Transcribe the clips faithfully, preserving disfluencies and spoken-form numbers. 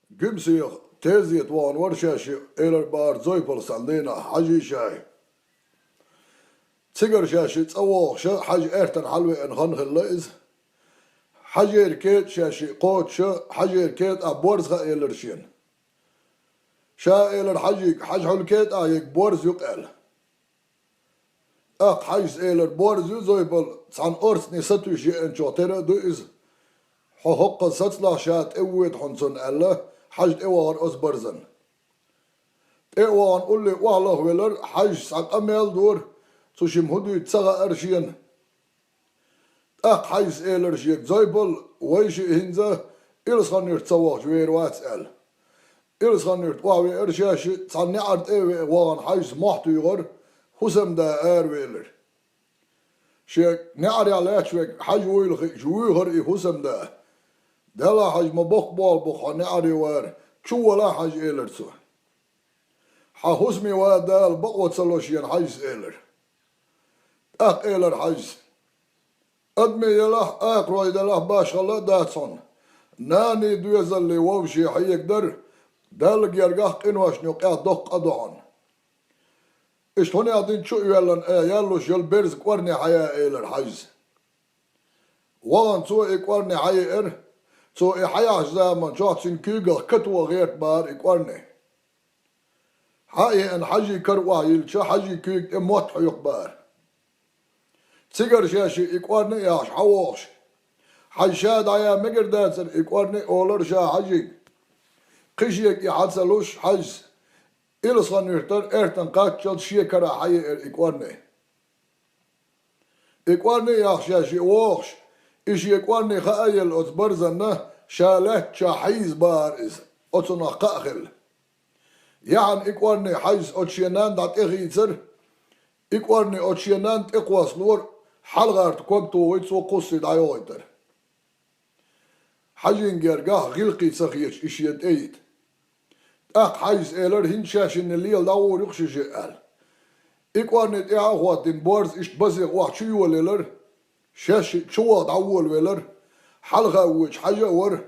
Гуьмсех тезета вахана вара шаьшшиъ, элар бахара Зойпалс цхьана дийнахь Хьажий шаьшшиъ. Цигара шаьшшиъ цӀа вогӀуш Хьажа аьртана хьалавеана хан хилла иза. Хьажера кетӀа шаьшшиъ кхочуш, Хьажера кетӀахь борз хаьа элира шена. Ша элира Хьажийга: «Хьажа, хьуна кетӀахь ерг борз ю-кх», — аьлла. ТӀаккха Хьажас элира: «Борз ю, Зойпал, цхьана орцане сатуьйсуш еанчух тера а ду иза. Хьо хӀокхуза сацалахь, ша тӀе а воьду хьуна цунна», — аьлла, Хьажа тӀе а вахара оцу борзанна. ТӀе а вахана улле охьалахвелира, Хьажас цхьа къамел а дора, цу шимма хӀун дуьйцу ца хаьара шена. ТӀаккха Хьажас элира шега: «Зойпал, вай шиъ хӀинца Илсхан-Юьрта ца вахча вер вац», — аьлла. Илсхан-Юьрта охьавеара шаьшшиъ, цхьана неӀар тӀе а веана вахана Хьажас мохь туьйхира, хӀусамда аравелира. Шен неӀарехь лаьтташ верг Хьажа вуйла хиъча, вуьйхира и хӀусамда. «Делахь, Хьажа, ма боккха болх бу-кх хьо неӀаре вар, чувалахь, Хьажа», — элира цо. «Хьан хӀусаме ван Дала бакъо ца ло шена, Хьажас», — элира. ТӀаккха элира Хьажас: «Адамий ялахь, акхарой делахь, башхалла а дац хьуна. Нанний доьзаллий вовшийн хьега дара, Далла гергахь къиношна юкъахь доккха къа ду хьуна. Иштта хӀунех динчу а йоьллина, а яьллуш йолу берза кӀорне хьая», — элира Хьажас. Вахана цо и кӀорне хьаеара. Цо и хьаяхьачу заманчохь цуьнан куьйгах катоха гӀерта бахара и кӀорне. Хьа а еана, Хьажий кара охьайиллича, Хьажий куьйга тӀе мотт хьоькху бахара. Цигара шаьшшиъ и кӀорне а яхьаш хьавогӀуш, Хьажа ша дӀаяха мегар дацара и кӀорне а, олура ша Хьажийга. Кхин шега и хьа ца луш, Хьажас Илсхан-Юьртара аьртана кхаччалц шен карахь хьаеара и кӀорне. И кӀорне а яхьаш шаьшшиъ вогӀуш, и шен кӀорне хаа а елла оцу барзанна, ша лаьттачохь хьийза бахара иза, оцунах кхаъ хилла. Яхьана и кӀорне Хьажас оцу шен нанна дӀатӀехийцара, и кӀорне оцу шен нанна тӀекхоссалора, хьалагӀарта ког тухий, цо кхуссий дӀайохуьйтура. Хьажин гергахь гӀиллакхе ца хеташ и шена тӀе йита. ТӀаккха Хьажас элира: «ХӀинца шаьшшинна лела дӀагӀур ю-кх шу шиъ», — аьлла. И кӀорне тӀаьхьа а хӀоттийна, борз иштта базех охьа чу йолаелира, шаьшшиъ чу ваха дӀаволавелира, хьалха воьдуш Хьажа а вара.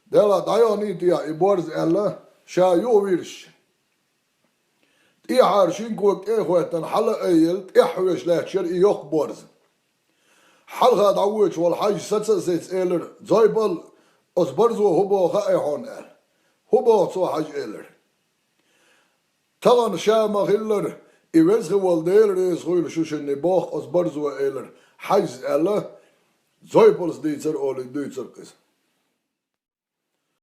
«Делахь, дӀайохний техьа и борз?» — аьлла, ша юхавирзича. ТӀехьара шина кога тӀе а хӀоьттина, хьала а айъелла, тӀаьхьа хьоьжуш лаьтташ яра и йоккха борз. Хьалха дӀавоьдуш волу Хьажа саца а сецна элира: «Зойпал, оцу барзо хӀун боху хаьий хьуна?» — аьлла. «ХӀун боху цо, Хьажа?» — элира. «Тахана ша ма-хиллара, и веза хи волу Дела реза хуьйла шу шинна, боху оцу барзо», — элира Хьажас аьлла, Зойпалс дийцар олий дуьйцура иза.